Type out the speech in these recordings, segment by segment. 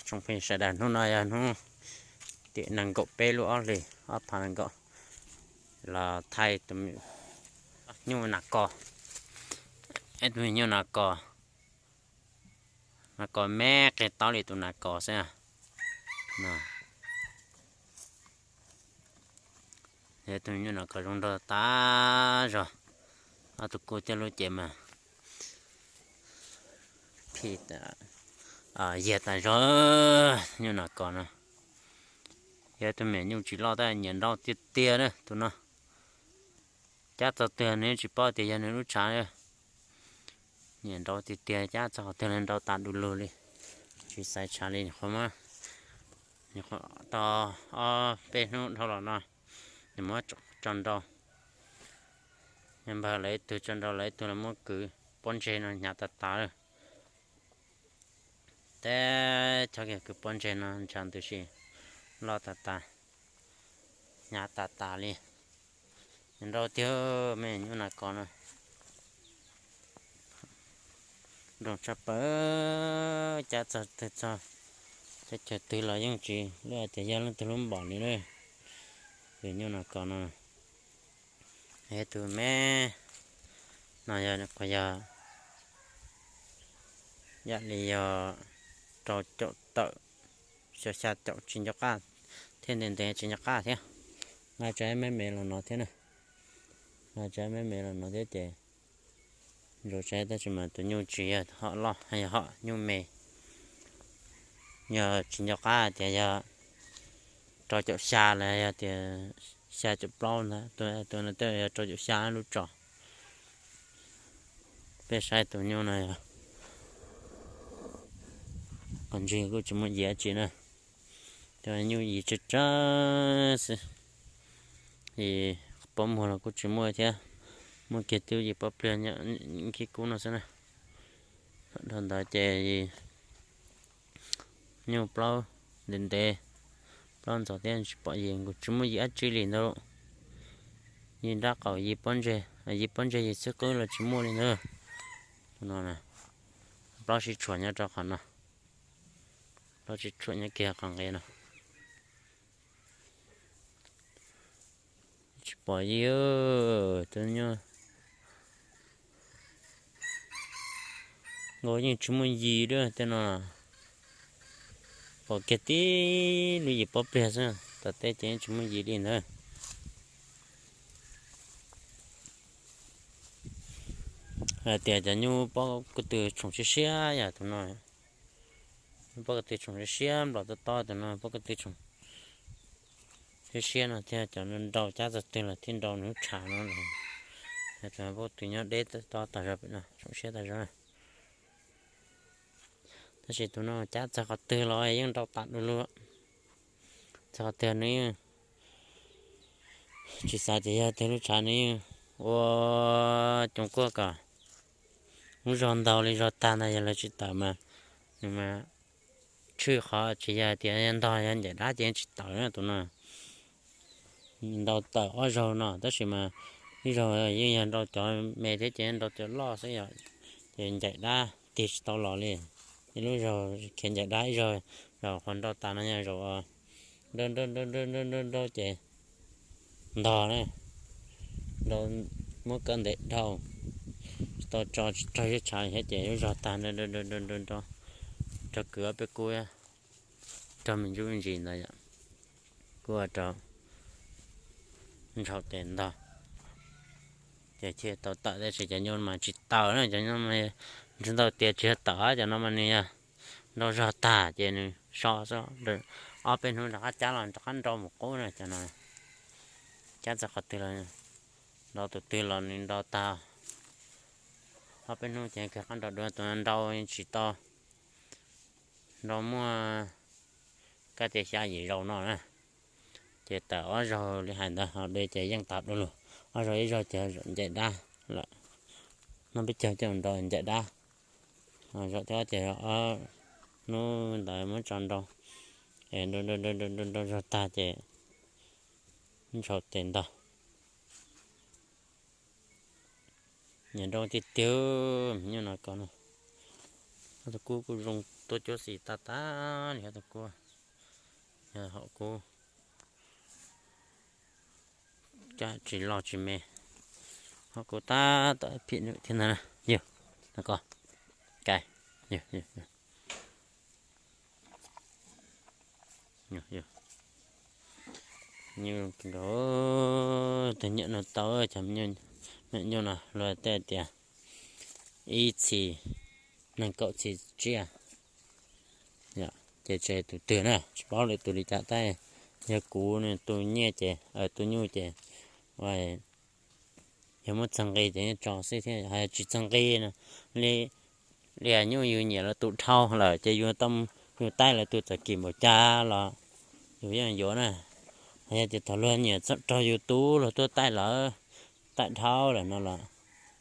Tsoom phooj ywg sawv daws, hnub no yog hnub tim nees nkaum peb lub ob hlis ob phav nees nkaum, los thaij tus nyuj nas kos, ib tug me nyuj nas kos, nas kos me qig taub li tus nas kos xwb. Yog tus nyuj nas kos zoo nraug tas zog, ob tug kub thiab lub cev mas phim, yiag tas zog. Nyuj nas kos no yog tus me nyuj tsis loj tab nyiam nrau tiag tiag na tus no. Cab txog twg nws tsis paub tias yog nws lub tshav. Nyiam nrau tiag tiag, cab txog qhov twg los nrau tas du lug li, tsis xaiv tshav li. Nyuam qhuav, nyuam qhuav tau ob peb hnub dhau los no, nws muab tso nrau, npawg lawv ib tug tso nrau, lawv ib tug los muab kwv pob ntseg no hnyav tas tas lawm. Teb chob kiag kwv pob ntseg no ntshav ntws si loj tas tas, hnyav tas tas li. Nrau tiag, me nyuj nas kos no nrau tshaj plaws, cab txog twg txog, teb chaws twg los yeej tsis lub hais tias yog leej twg lub npaum li lawm. Tus nyuj nas kos no, tus me no yog, yam li yog rau caum tawm, xyov xya caum tsis nco qab thiab, ntev ntev tsis nco qab thiab. Nqa tsawv me me los no thiab na, nqa tsawv me me los no thiab ces ntsuas tsawv tab sis mas tus nyuj tsis yog hom loj, yog hom nyuj me. Yog tsis nco qab tias yog rau caum xya los yog tias xya caum plaub ntag, tus no tej yog rau caum xya lub tso. Peb saib tus nyuj no yog qhov ntswg kuj tsis muaj yim dab tsi na, tus nyuj yim tsawg tsawg xwb. Yim pob muag los kuj tsis muaj thiab, muaj kiag tib yim pob pliag khib kub no xwb na. Dhau ntawd ces nyuj plaub ntev ntev, plaub ntxhov thiab tsis pom yim, kuj tsis muaj yim dab tsi li ntawd. Yim nrab qaum, yim pob ntseg, yim pob ntseg yim xwb qwb los tsis muaj li ntawd. Tus no, plaub sib tshuam nyob rau qhov no, plaub sib tshuam nyob kiag qhov nqe no. Tsis pom yim, tus nyuj nkaus yeej tsis muaj yim dab tej no, pom kiag tib lub yim pob pliag xwb, tom tej ces yeej tsis muaj yim li ntawd. Hais tias cov nyuj pob ko tw tshoom siab siab yam tus no, pob ko tw tshoom siab siab nplaum tob tob tus no, pob ko tw tshoom siab siab no thiab cov nrau cab txog twg los thiaj nrau nws lub tshav no. Tus pob ko tw nyob deb tob tas zog pem no, tshoom siab tas zog. Tab sis tus no cab txog qhov twg los yeej nrau tas du lug, txog qhov twg nws yeej tsis xav tias yog twg lub tshav, nws yeej ua coom kuaj kom lub zog ntog li zog tag ntag. Yog lawv tsis tawm mas nws mas tshwj qhov tsis yog tias ntog, yog ncaim dab ces yeej tsis tawm na tus no. Nrau tawm ob zaug no tab sis mas ib zaug yeej yog nrau cov me thiab ces nrau cov loj xwb yom, ces ncaim dab tig tsis tau los li. Ib lub zaug khiav ncaim dab, ib zaug zaum qhuav nrau tas no yog zaum nrau nrau nrau nrau nrau nrau ces ntog na, nrau muab kaw ntes dhau, tsis tau tso tsis raug zeb tshav thiab ces lub zog tag nrau nrau nrau nrau nrau nrau, rau kwv ob peb kub rau me ntsuj ntsis ntawd yom, kuj ua rau ntshau tes ntog. Ces thiaj tau tawm tab sis cov nyuj mas tsis tawm na, cov nyuj mas ntshe ntau tias tsis yog tawm, cov no mas nws yog nrau zog tag ces nws so xwb, ob peb hnub rov qab cab los rov qab nrau mus qub na cov no. Cab txog qhov twg los nrau, tus twg los nws nrau tag, ob peb hnub ces rov qab nrau dua, tus no nrau tsis tau, nrau muaj kab tias xya yim zaus no na. Ces tawm ob zaug li hais ntawd ho dua ces yeej tag du lug, ob zaug ib zaug ces zaum ncaim dab lawm, hnub peb caug coj nrau ncaim dab, zaum thib ob ces ob hnub ntawd muab tso nrau, es nrau nrau nrau nrau nrau zog tag ces ntshau tes ntog. Nyiam nrau tiag tiag, me nyuj nas kos no. Tus kub kuj zoo tuab cuab xis tag tag li, tus kub, yog hom kub caj tsis loj tsis me, hom kub tab tom phim nws thiab ntag na. Yog, no ko, kai, yog, yog, yog, nyuj nkaus, tus nyuam no tau cov me nyuj no luag tej tias ib txhis nees nkaum txhis tsiaj. Ces tsis tus twg na, tsis paub lwm tus li cas tab yog kuv nws tus nyiaj ces, tus nyuj ces, ua, yog muab txog nqi ces yeej tso xwb thiab, ho yog tsis txog nqi no, li, li nyuj yus nyiam lawv tus dhau lawm ces yus tau, yus taij lawv tus txom kim npaum cas los yus yeej yuav na. Ho yog tias thaum luag nyiam raug yus tus luag tuaj taij lawm, taij dhau lawm no los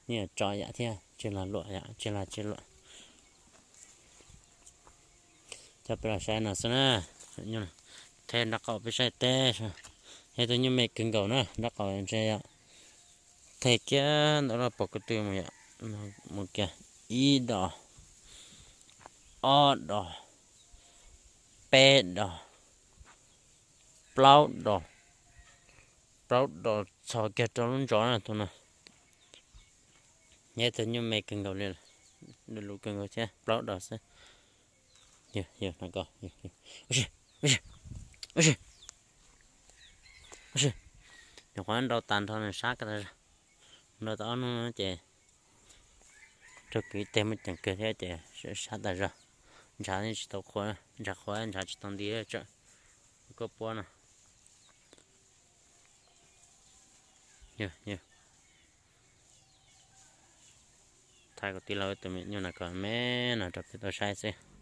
yeej tso yam thiab, tsis lag luam yam, tsis lag tsis luam. Coj peb los saib no xwb na. Them nraub qaum peb saib teb, yog tus nyuj me kawg nkaus na, nraub qaum ntshe yog them kiag ntawm lub pob kws tw mus yom, mus kiag ib dos, ob dos, peb dos, plaub dos, plaub dos txhos kiag rau lub ntsos na tus no. Yog tus nyuj me kawg nkaus li, du lug kawg nkaus thiab, plaub dos xwb. Yog, yog no ko, yog, yog. Ua si, ua si, ua si, ua si. Nyuam qhuav nrau tas nrho nws sab ko tas zog, nrau tas ob hnub ces raug kwv teg muaj ceem kawg thiab ces sab tas zog. Ntshav tsis tau qhuav, ntshav qhuav ntshav tsis tau nti tsam koj puab no. Yog, yog. Thaij kuv tij laug tus me nyuj no kom me no rau peb tau saib xwb.